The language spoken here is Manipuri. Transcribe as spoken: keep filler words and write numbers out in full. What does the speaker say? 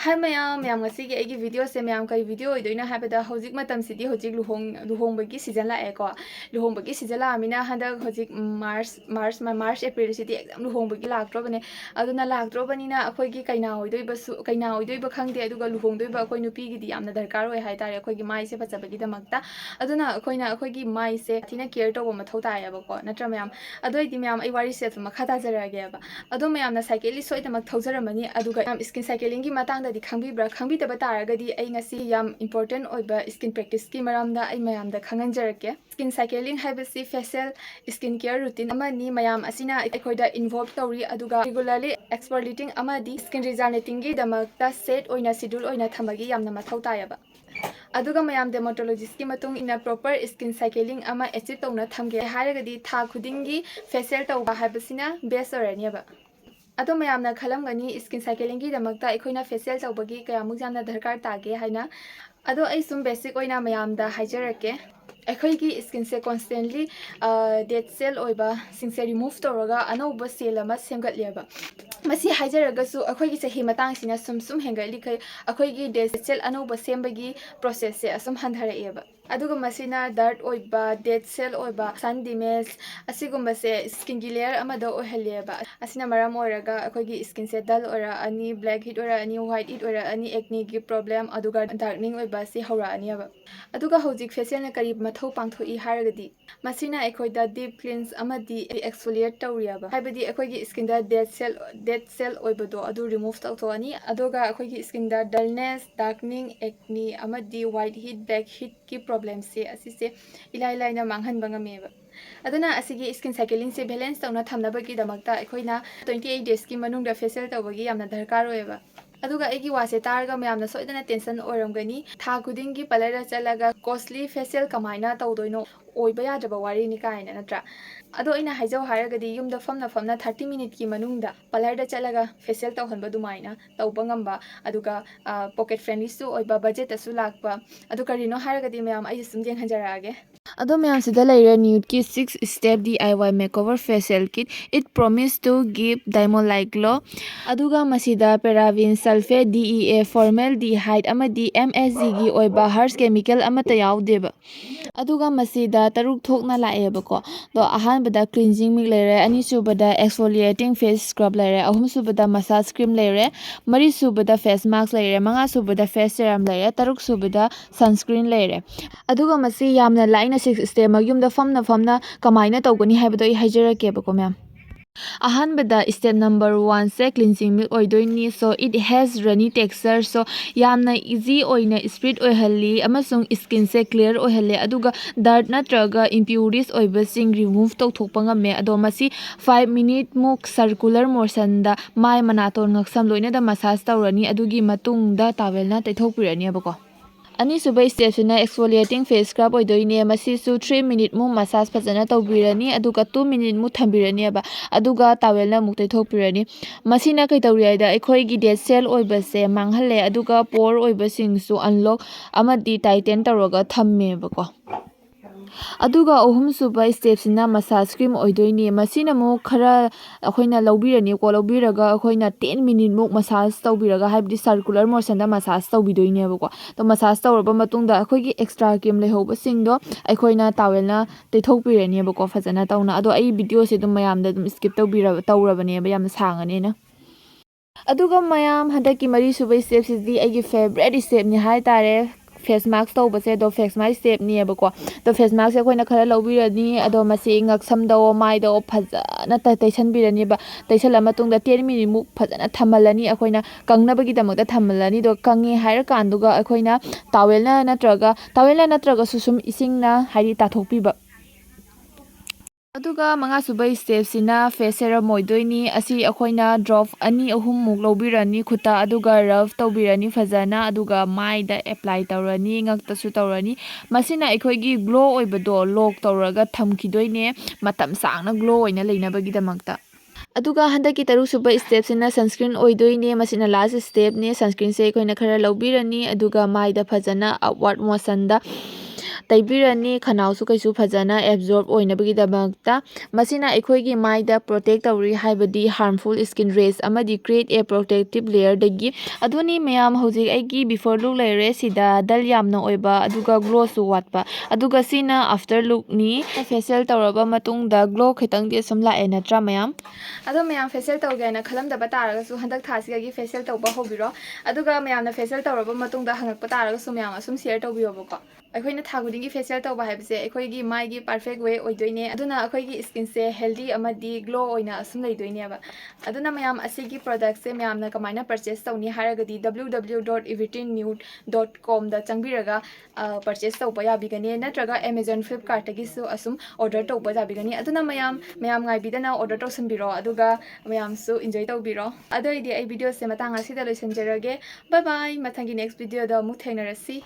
ꯍꯥꯏ ꯃꯌꯥꯝ, ꯃꯌꯥꯝ ꯉꯁꯤꯒꯤ ꯑꯩꯒꯤ videoꯁꯦ ꯃꯌꯥꯝ ꯀꯔꯤ video ꯑꯣꯏꯗꯣꯏꯅꯣ ꯍꯥꯏꯕꯗ, ꯍꯧꯖꯤꯛ ꯃꯇꯝꯁꯤꯗꯤ ꯍꯧꯖꯤꯛ ꯂꯨꯍꯣꯡ-, ꯂꯨꯍꯣꯡꯕꯒꯤ season ꯂꯥꯛꯑꯦꯀꯣ꯫ ꯂꯨꯍꯣꯡꯕꯒꯤ season ꯂꯥꯛꯑꯃꯤꯅ ꯍꯟꯗꯛ ꯍꯧꯖꯤꯛ March, March, March, Aprilꯁꯤꯗꯤ exam ꯂꯨꯍꯣꯡꯕꯒꯤ ꯂꯥꯛꯇ꯭ꯔꯣꯕꯅꯦ꯫ ꯑꯗꯨꯅ ꯂꯥꯛꯇ꯭ꯔꯣꯕꯅꯤꯅ ꯑꯩꯈꯣꯏꯒꯤ ꯀꯩꯅꯥ ꯑꯣꯏꯗꯣꯏꯕꯁꯨ, ꯀꯩꯅꯥ ꯑꯣꯏꯗꯣꯏꯕ ꯈꯪꯗꯦ, ꯑꯗꯨꯒ ꯂꯨꯍꯣꯡꯗꯣꯏꯕ ꯑꯩꯈꯣꯏ ꯅꯨꯄꯤꯒꯤꯗꯤ ꯌꯥꯝꯅ ꯗꯔꯀꯥꯔ ꯑꯣꯏ ꯍꯥꯏꯇꯥꯔꯦ, ꯑꯩꯈꯣꯏꯒꯤ ꯃꯥꯏꯁꯦ ꯐꯖꯕꯒꯤꯗꯃꯛꯇ꯫ ꯑꯗꯨꯅ ꯑꯩꯈꯣꯏꯅ ꯑꯩꯈꯣꯏꯒꯤ ꯃꯥꯏꯁꯦ ꯊꯤꯅ care ꯇꯧꯕ ꯃꯊꯧ ꯇꯥꯏꯌꯦꯕꯀꯣ, ꯅꯠꯇ꯭ꯔꯥ ꯃꯌꯥꯝ? ꯑꯗꯨ ꯑꯣꯏꯗꯤ ꯃꯌꯥꯝ, ꯑꯩ ꯋꯥꯔꯤꯁꯦ ꯑꯗꯨꯝ ꯃꯈꯥ ꯇꯥꯖꯔꯛꯑꯒꯦꯕ꯫ ꯑꯗꯣ ꯃꯌꯥꯝꯅ cycleꯗꯤ ꯁꯣꯏꯗꯅꯃꯛ ꯊꯧꯖꯔꯝꯃꯅꯤ, ꯑꯗꯨꯒ ꯌꯥꯝ skin cyclingꯒꯤ ꯃꯇꯥꯡꯗꯗꯤ ꯈꯪꯕꯤꯕ꯭ꯔꯥ? ꯈꯪꯕꯤꯗꯕ ꯇꯥꯔꯒꯗꯤ ꯑꯩ ꯉꯁꯤ ꯌꯥꯝ important ꯑꯣꯏꯕ skin practiceꯀꯤ ꯃꯔꯝꯗ ꯑꯩ ꯃꯌꯥꯝꯗ ꯈꯪꯍꯟꯖꯔꯛꯀꯦ꯫ Skin cycling ꯍꯥꯏꯕꯁꯤ facial skin care routine ꯑꯃꯅꯤ꯫ ꯃꯌꯥꯝ ꯑꯁꯤꯅ ꯑꯩꯈꯣꯏꯗ involve ꯇꯧꯔꯤ, ꯑꯗꯨꯒ regularly exfoliating ꯑꯃꯗꯤ skin rejuvenatingꯒꯤꯗꯃꯛꯇ set ꯑꯣꯏꯅ schedule ꯑꯣꯏꯅ ꯊꯝꯕꯒꯤ ꯌꯥꯝꯅ ꯃꯊꯧ ꯇꯥꯏꯌꯦꯕ꯫ ꯑꯗꯨꯒ ꯃꯌꯥꯝ, dermatologistꯀꯤ ꯃꯇꯨꯡ ꯏꯟꯅ proper skin cycling ꯑꯃ achieve ꯇꯧꯅ ꯊꯝꯒꯦ ꯍꯥꯏꯔꯒꯗꯤ ꯊꯥ ꯈꯨꯗꯤꯡꯒꯤ facial ꯇꯧꯕ ꯍꯥꯏꯕꯁꯤꯅ best ꯑꯣꯏꯔꯅꯦꯕ꯫ ꯑꯗꯣ ꯃꯌꯥꯝꯅ ꯈꯜꯂꯝꯒꯅꯤ, skin cyclingꯒꯤꯗꯃꯛꯇ ꯑꯩꯈꯣꯏꯅ facial ꯇꯧꯕꯒꯤ ꯀꯌꯥꯃꯨꯛ ꯌꯥꯝꯅ ꯗꯔꯀꯥꯔ ꯇꯥꯒꯦ ꯍꯥꯏꯅ꯫ ꯑꯗꯣ ꯑꯩ ꯁꯨꯝ basic ꯑꯣꯏꯅ ꯃꯌꯥꯝꯗ ꯍꯥꯏꯖꯔꯛꯀꯦ꯫ ꯑꯩꯈꯣꯏꯒꯤ skinꯁꯦ constantly, ꯑ, dead cell ꯑꯣꯏꯕꯁꯤꯡꯁꯦ remove ꯇꯧꯔꯒ ꯑꯅꯧꯕ cell ꯑꯃ ꯁꯦꯝꯒꯠꯂꯦꯕ꯫ ꯃꯁꯤ ꯍꯥꯏꯖꯔꯒꯁꯨ ꯑꯩꯈꯣꯏꯒꯤ ꯆꯍꯤ ꯃꯇꯥꯡꯁꯤꯅ ꯁꯨꯝ ꯁꯨꯝ ꯍꯦꯟꯒꯠꯂꯤꯈꯩ ꯑꯩꯈꯣꯏꯒꯤ dead cell ꯑꯅꯧꯕ ꯁꯦꯝꯕꯒꯤ processꯁꯦ ꯑꯁꯨꯝ ꯍꯟꯊꯔꯛꯑꯦꯕ꯫ ꯑꯗꯨꯒ ꯃꯁꯤꯅ dirt ꯑꯣꯏꯕ, dead cell ꯑꯣꯏꯕ, sun damage ꯑꯁꯤꯒꯨꯝꯕꯁꯦ skinꯒꯤ layer ꯑꯃꯗ ꯑꯣꯏꯍꯜꯂꯦꯕ꯫ ꯑꯁꯤꯅ ꯃꯔꯝ ꯑꯣꯏꯔꯒ ꯑꯩꯈꯣꯏꯒꯤ skinꯁꯦ dull ꯑꯣꯏꯔꯛꯑꯅꯤ, black head ꯑꯣꯏꯔꯛꯑꯅꯤ, white head ꯑꯣꯏꯔꯛꯑꯅꯤ, acneꯒꯤ problem, ꯑꯗꯨꯒ darkening ꯑꯣꯏꯕ ꯑꯁꯤ ꯍꯧꯔꯛꯑꯅꯤꯕ꯫ ꯑꯗꯨꯒ ꯍꯧꯖꯤꯛ facialꯅ ꯀꯔꯤ ꯃꯊꯧ ꯄꯥꯡꯊꯣꯛꯏ ꯍꯥꯏꯔꯒꯗꯤ, ꯃꯁꯤꯅ ꯑꯩꯈꯣꯏꯗ deep cleanse ꯑꯃꯗꯤ exfoliate ꯇꯧꯔꯤꯑꯕ, ꯍꯥꯏꯕꯗꯤ ꯑꯩꯈꯣꯏꯒꯤ skinꯗ dead cell, dead cell ꯑꯣꯏꯕꯗꯣ ꯑꯗꯨ remove ꯇꯧꯊꯣꯛꯑꯅꯤ, ꯑꯗꯨꯒ ꯑꯩꯈꯣꯏꯒꯤ skinꯗ dullness, darkening, acne ꯑꯃꯗꯤ white head, black headꯀꯤ problemꯁꯦ ꯑꯁꯤꯁꯦ ꯏꯂꯥꯏ ꯂꯥꯏꯅ ꯃꯥꯡꯍꯟꯕ ꯉꯝꯃꯦꯕ꯫ ꯑꯗꯨꯅ ꯑꯁꯤꯒꯤ skin cyclingꯁꯦ balance ꯇꯧꯅ ꯊꯝꯅꯕꯒꯤꯗꯃꯛꯇ ꯑꯩꯈꯣꯏꯅ twenty eight daysꯀꯤ ꯃꯅꯨꯡꯗ facial ꯇꯧꯕꯒꯤ ꯌꯥꯝꯅ ꯗꯔꯀꯥꯔ ꯑꯣꯏꯌꯦꯕ꯫ ꯑꯗꯨꯒ ꯑꯩꯒꯤ ꯋꯥꯁꯦ ꯇꯥꯔꯒ ꯃꯌꯥꯝꯅ ꯁꯣꯏꯗꯅ tension ꯑꯣꯏꯔꯝꯒꯅꯤ, ꯊꯥ ꯈꯨꯗꯤꯡꯒꯤ parlourꯗ ꯆꯠꯂꯒ costly facial ꯀꯃꯥꯏꯅ ꯇꯧꯗꯣꯏꯅꯣ, ꯑꯣꯏꯕ ꯌꯥꯗ꯭ꯔꯕ ꯋꯥꯔꯤꯅꯤ ꯀꯥꯏꯅ, ꯅꯠꯇ꯭ꯔꯥ? ꯑꯗꯣ ꯑꯩꯅ ꯍꯥꯏꯖꯧ ꯍꯥꯏꯔꯒꯗꯤ ꯌꯨꯝꯗ ꯐꯝꯅ ꯐꯝꯅ thirty minuteꯀꯤ ꯃꯅꯨꯡꯗ parlourꯗ ꯆꯠꯂꯒ facial ꯇꯧꯍꯟꯕ ꯑꯗꯨꯃꯥꯏꯅ ꯇꯧꯕ ꯉꯝꯕ, ꯑꯗꯨꯒ, ꯑ, pocket friendlyꯁꯨ ꯑꯣꯏꯕ, budgetꯇꯁꯨ ꯂꯥꯛꯄ꯫ ꯑꯗꯨ ꯀꯔꯤꯅꯣ ꯍꯥꯏꯔꯒꯗꯤ ꯃꯌꯥꯝ, ꯑꯩ ꯁꯨꯝ ꯌꯦꯡꯍꯟꯖꯔꯛꯑꯒꯦ꯫ ꯑꯗꯣ ꯃꯌꯥꯝꯁꯤꯗ ꯂꯩꯔꯦ ꯅ꯭ꯌꯨꯠꯀꯤ six step D I Y makeover facial kit. It promise to give diamond like glow. ꯑꯗꯨꯒ ꯃꯁꯤꯗ paraben sulfate, D E A formaldehyde ꯑꯃꯗꯤ M S Gꯒꯤ ꯑꯣꯏꯕ harsh chemical ꯑꯃꯠꯇ ꯌꯥꯎꯗꯦꯕ꯫ ꯑꯗꯨꯒ ꯃꯁꯤꯗ ꯇꯔꯨꯛ ꯊꯣꯛꯅ ꯂꯥꯛꯑꯦꯕꯀꯣ꯫ ꯑꯗꯣ ꯑꯍꯥꯟꯕꯗ cleansing milk ꯂꯩꯔꯦ, ꯑꯅꯤꯁꯨꯕꯗ exfoliating face scrub ꯂꯩꯔꯦ, ꯑꯍꯨꯝꯁꯨꯕꯗ massage cream ꯂꯩꯔꯦ, ꯃꯔꯤꯁꯨꯕꯗ face mask ꯂꯩꯔꯦ, ꯃꯉꯥꯁꯨꯕꯗ face serum ꯂꯩꯔꯦ, ꯇꯔꯨꯛꯁꯨꯕꯗ sunscreen ꯂꯩꯔꯦ꯫ ꯑꯗꯨꯒ ꯃꯁꯤ ꯌꯥꯝꯅ ꯂꯥꯏꯅ six step ꯃꯛ ꯌꯨꯝꯗ ꯐꯝꯅ ꯐꯝꯅ ꯀꯃꯥꯏꯅ ꯇꯧꯒꯅꯤ ꯍꯥꯏꯕꯗꯣ ꯑꯩ ꯍꯥꯏꯖꯔꯛꯀꯦꯕꯀꯣ ꯃꯌꯥꯝ꯫ ꯑꯍꯥꯟꯕꯗ step number one ꯁꯦ cleansing milk ꯑꯣꯏꯗꯣꯏꯅꯤ꯫ So it has runny texture, so ꯌꯥꯝꯅ easy ꯑꯣꯏꯅ spread ꯑꯣꯏꯍꯜꯂꯤ ꯑꯃꯁꯨꯡ skin ꯁꯦ clear ꯑꯣꯏꯍꯜꯂꯦ, ꯑꯗꯨꯒ dirt ꯅꯠꯇ꯭ꯔꯒ impurities ꯑꯣꯏꯕꯁꯤꯡ remove ꯇꯧꯊꯣꯛꯄ ꯉꯝꯃꯦ꯫ ꯑꯗꯣ ꯃꯁꯤ five minute ꯃꯨꯛ circular motion ꯗ ꯃꯥꯏ, ꯃꯅꯥꯇꯣꯟ, ꯉꯛꯁꯝ ꯂꯣꯏꯅꯗ massage ꯇꯧꯔꯅꯤ꯫ ꯑꯗꯨꯒꯤ ꯃꯇꯨꯡꯗ towel ꯅ ꯇꯩꯊꯣꯛꯄꯤꯔꯅꯦꯕꯀꯣ꯫ ꯑꯅꯤꯁꯨꯕ step ꯁꯤꯅ exfoliating face scrub ꯑꯣꯏꯗꯣꯏꯅꯦ꯫ ꯃꯁꯤꯁꯨ three minute ꯃꯨꯛ massage ꯐꯖꯅ ꯇꯧꯕꯤꯔꯅꯤ, ꯑꯗꯨꯒ two minute ꯃꯨꯛ ꯊꯝꯕꯤꯔꯅꯦꯕ, ꯑꯗꯨꯒ towel ꯅ ꯑꯃꯨꯛ ꯇꯩꯊꯣꯛꯄꯤꯔꯅꯤ꯫ ꯃꯁꯤꯅ ꯀꯩ ꯇꯧꯔꯤ ꯍꯥꯏꯗ ꯑꯩꯈꯣꯏꯒꯤ dead cell ꯑꯣꯏꯕꯁꯦ ꯃꯥꯡꯍꯜꯂꯦ, ꯑꯗꯨꯒ pore ꯑꯣꯏꯕꯁꯤꯡꯁꯨ unlock ꯑꯃꯗꯤ tighten ꯇꯧꯔꯒ ꯊꯝꯃꯦꯕꯀꯣ꯫ ꯑꯗꯨꯒ ꯑꯍꯨꯝꯁꯨꯕ step ꯁꯤꯅ massage cream ꯑꯣꯏꯗꯣꯏꯅꯦ꯫ ꯃꯁꯤꯅ ꯑꯃꯨꯛ ꯈꯔ ꯑꯩꯈꯣꯏꯅ ꯂꯧꯕꯤꯔꯅꯤꯀꯣ꯫ ꯂꯧꯕꯤꯔꯒ ꯑꯩꯈꯣꯏꯅ ten minute ꯃꯨꯛ massage ꯇꯧꯕꯤꯔꯒ, ꯍꯥꯏꯕꯗꯤ circular motion ꯗ massage ꯇꯧꯕꯤꯗꯣꯏꯅꯦꯕꯀꯣ꯫ ꯑꯗꯣ massage ꯇꯧꯔꯕ ꯃꯇꯨꯡꯗ ꯑꯩꯈꯣꯏꯒꯤ extra cream ꯂꯩꯍꯧꯕꯁꯤꯡꯗꯣ ꯑꯩꯈꯣꯏꯅ towel ꯅ ꯇꯩꯊꯣꯛꯄꯤꯔꯅꯦꯕꯀꯣ ꯐꯖꯅ ꯇꯧꯅ꯫ ꯑꯗꯣ ꯑꯩ video ꯁꯦ ꯑꯗꯨꯝ ꯃꯌꯥꯝꯗ ꯑꯗꯨꯝ skip ꯇꯧꯕꯤꯔꯕ, ꯇꯧꯔꯕꯅꯦꯕ, ꯌꯥꯝꯅ ꯁꯥꯡꯉꯅꯤꯅ꯫ ꯑꯗꯨꯒ ꯃꯌꯥꯝ, ꯍꯟꯗꯛꯀꯤ ꯃꯔꯤꯁꯨꯕ step ꯁꯤꯗꯤ ꯑꯩꯒꯤ favourite step ꯅꯤ ꯍꯥꯏꯇꯥꯔꯦ, face mask ꯇꯧꯕꯁꯦ꯫ ꯑꯗꯣ face mask step ꯅꯦꯕꯀꯣ꯫ ꯑꯗꯣ face mask ꯁꯦ ꯑꯩꯈꯣꯏꯅ ꯈꯔ ꯂꯧꯕꯤꯔꯅꯤ, ꯑꯗꯣ ꯃꯁꯤ ꯉꯛꯁꯝꯗꯋꯣ ꯃꯥꯏꯗꯋꯣ ꯐꯖꯅ ꯇ-, ꯇꯩꯁꯟꯕꯤꯔꯅꯤꯕ꯫ ꯇꯩꯁꯜꯂ ꯃꯇꯨꯡꯗ ten minute ꯃꯨꯛ ꯐꯖꯅ ꯊꯝꯍꯜꯂꯅꯤ, ꯑꯩꯈꯣꯏꯅ ꯀꯪꯅꯕꯒꯤꯗꯃꯛꯇ ꯊꯝꯍꯜꯂꯅꯤ꯫ ꯑꯗꯣ ꯀꯪꯉꯦ ꯍꯥꯏꯔꯀꯥꯟꯗꯨꯒ ꯑꯩꯈꯣꯏꯅ towel ꯅ ꯅꯠꯇ꯭ꯔꯒ, towel ꯅ ꯅꯠꯇ꯭ꯔꯒꯁꯨ ꯁꯨꯝ ꯏꯁꯤꯡꯅ, ꯍꯥꯏꯗꯤ, ꯇꯥꯊꯣꯛꯄꯤꯕ꯫ ꯑꯗꯨꯒ ꯃꯉꯥꯁꯨꯕ step ꯁꯤꯅ face serum ꯑꯣꯏꯗꯣꯏꯅꯤ꯫ ꯑꯁꯤ ꯑꯩꯈꯣꯏꯅ drop ꯑꯅꯤ ꯑꯍꯨꯝꯃꯨꯛ ꯂꯧꯕꯤꯔꯅꯤ ꯈꯨꯠꯇ, ꯑꯗꯨꯒ rub ꯇꯧꯕꯤꯔꯅꯤ ꯐꯖꯅ, ꯑꯗꯨꯒ ꯃꯥꯏꯗ apply ꯇꯧꯔꯅꯤ, ꯉꯛꯇꯁꯨ ꯇꯧꯔꯅꯤ꯫ ꯃꯁꯤꯅ ꯑꯩꯈꯣꯏꯒꯤ glow ꯑꯣꯏꯕꯗꯣ lock ꯇꯧꯔꯒ ꯊꯝꯈꯤꯗꯣꯏꯅꯦ, ꯃꯇꯝ ꯁꯥꯡꯅ glow ꯑꯣꯏꯅ ꯂꯩꯅꯕꯒꯤꯗꯃꯛꯇ꯫ ꯑꯗꯨꯒ ꯍꯟꯗꯛꯀꯤ ꯇꯔꯨꯛꯁꯨꯕ step ꯁꯤꯅ sunscreen ꯑꯣꯏꯗꯣꯏꯅꯦ꯫ ꯃꯁꯤꯅ last step ꯅꯦ꯫ Sunscreen ꯁꯦ ꯑꯩꯈꯣꯏꯅ ꯈꯔ ꯂꯧꯕꯤꯔꯅꯤ, ꯑꯗꯨꯒ ꯃꯥꯏꯗ ꯐꯖꯅ upward motion ꯗ ꯇꯩꯕꯤꯔꯅꯤ, ꯈꯅꯥꯎꯁꯨ ꯀꯩꯁꯨ ꯐꯖꯅ ꯑꯦꯕꯖꯣꯔꯕ ꯑꯣꯏꯅꯕꯒꯤꯗꯃꯛꯇ꯫ ꯃꯁꯤꯅ ꯑꯩꯈꯣꯏꯒꯤ ꯃꯥꯏꯗ ꯄ꯭ꯔꯣꯇꯦꯛ ꯇꯧꯔꯤ, ꯍꯥꯏꯕꯗꯤ harmful skin rays ꯑꯃꯗꯤ create a protective layerꯗꯒꯤ꯫ ꯑꯗꯨꯅꯤ ꯃꯌꯥꯝ, ꯍꯧꯖꯤꯛ ꯑꯩꯒꯤ before look ꯂꯩꯔꯦ, ꯁꯤꯗ dull ꯌꯥꯝꯅ ꯑꯣꯏꯕ ꯑꯗꯨꯒ glowꯁꯨ ꯋꯥꯠꯄ, ꯑꯗꯨꯒ ꯁꯤꯅ after lookꯅꯤ꯫ Facial ꯇꯧꯔꯕ ꯃꯇꯨꯡꯗ glow ꯈꯤꯇꯪꯗꯤ ꯑꯁꯨꯝ ꯂꯥꯛꯑꯦ ꯅꯠꯇ꯭ꯔꯥ ꯃꯌꯥꯝ? ꯑꯗꯣ ꯃꯌꯥꯝ, facial ꯇꯧꯒꯦ ꯍꯥꯏꯅ ꯈꯜꯂꯝꯗꯕ ꯇꯥꯔꯒꯁꯨ ꯍꯟꯗꯛ ꯊꯥꯁꯤꯗꯒꯤ facial ꯇꯧꯕ ꯍꯧꯕꯤꯔꯣ꯫ ꯑꯗꯨꯒ ꯃꯌꯥꯝꯅ facial ꯇꯧꯔꯕ ꯃꯇꯨꯡꯗ ꯍꯪꯉꯛꯄ ꯇꯥꯔꯒꯁꯨ ꯃꯌꯥꯝ ꯑꯁꯨꯝ share ꯇꯧꯕꯤꯌꯣꯕꯀꯣ꯫ ꯑꯩꯈꯣꯏꯅ ꯊꯥ ꯈꯨꯗꯤꯡꯒꯤ facial ꯇꯧꯕ ꯍꯥꯏꯕꯁꯦ ꯑꯩꯈꯣꯏꯒꯤ ꯃꯥꯏꯒꯤ perfect way ꯑꯣꯏꯗꯣꯏꯅꯦ꯫ ꯑꯗꯨꯅ ꯑꯩꯈꯣꯏꯒꯤ skinꯁꯦ healthy ꯑꯃꯗꯤ glow ꯑꯣꯏꯅ ꯑꯁꯨꯝ ꯂꯩꯗꯣꯏꯅꯦꯕ꯫ ꯑꯗꯨꯅ ꯃꯌꯥꯝ, ꯑꯁꯤꯒꯤ productꯁꯦ ꯃꯌꯥꯝꯅ ꯀꯃꯥꯏꯅ purchase ꯇꯧꯅꯤ ꯍꯥꯏꯔꯒꯗꯤ, www.everythingnude.comꯗ ꯆꯪꯕꯤꯔꯒ purchase ꯇꯧꯕ ꯌꯥꯕꯤꯒꯅꯤ, ꯅꯠꯇ꯭ꯔꯒ Amazon, Flipkartꯇꯒꯤꯁꯨ ꯑꯁꯨꯝ order ꯇꯧꯕ ꯌꯥꯕꯤꯒꯅꯤ꯫ ꯑꯗꯨꯅ ꯃꯌꯥꯝ, ꯃꯌꯥꯝ ꯉꯥꯏꯕꯤꯗꯅ order ꯇꯧꯁꯟꯕꯤꯔꯣ, ꯑꯗꯨꯒ ꯃꯌꯥꯝꯁꯨ enjoy ꯇꯧꯕꯤꯔꯣ꯫ ꯑꯗꯨ ꯑꯣꯏꯗꯤ ꯑꯩ videoꯁꯦ ꯃꯇꯥꯡ ꯑꯁꯤꯗ ꯂꯣꯏꯁꯤꯟꯖꯔꯒꯦ꯫ Bye bye, ꯃꯊꯪꯒꯤ next videoꯗ ꯑꯃꯨꯛ ꯊꯦꯡꯅꯔꯁꯤ꯫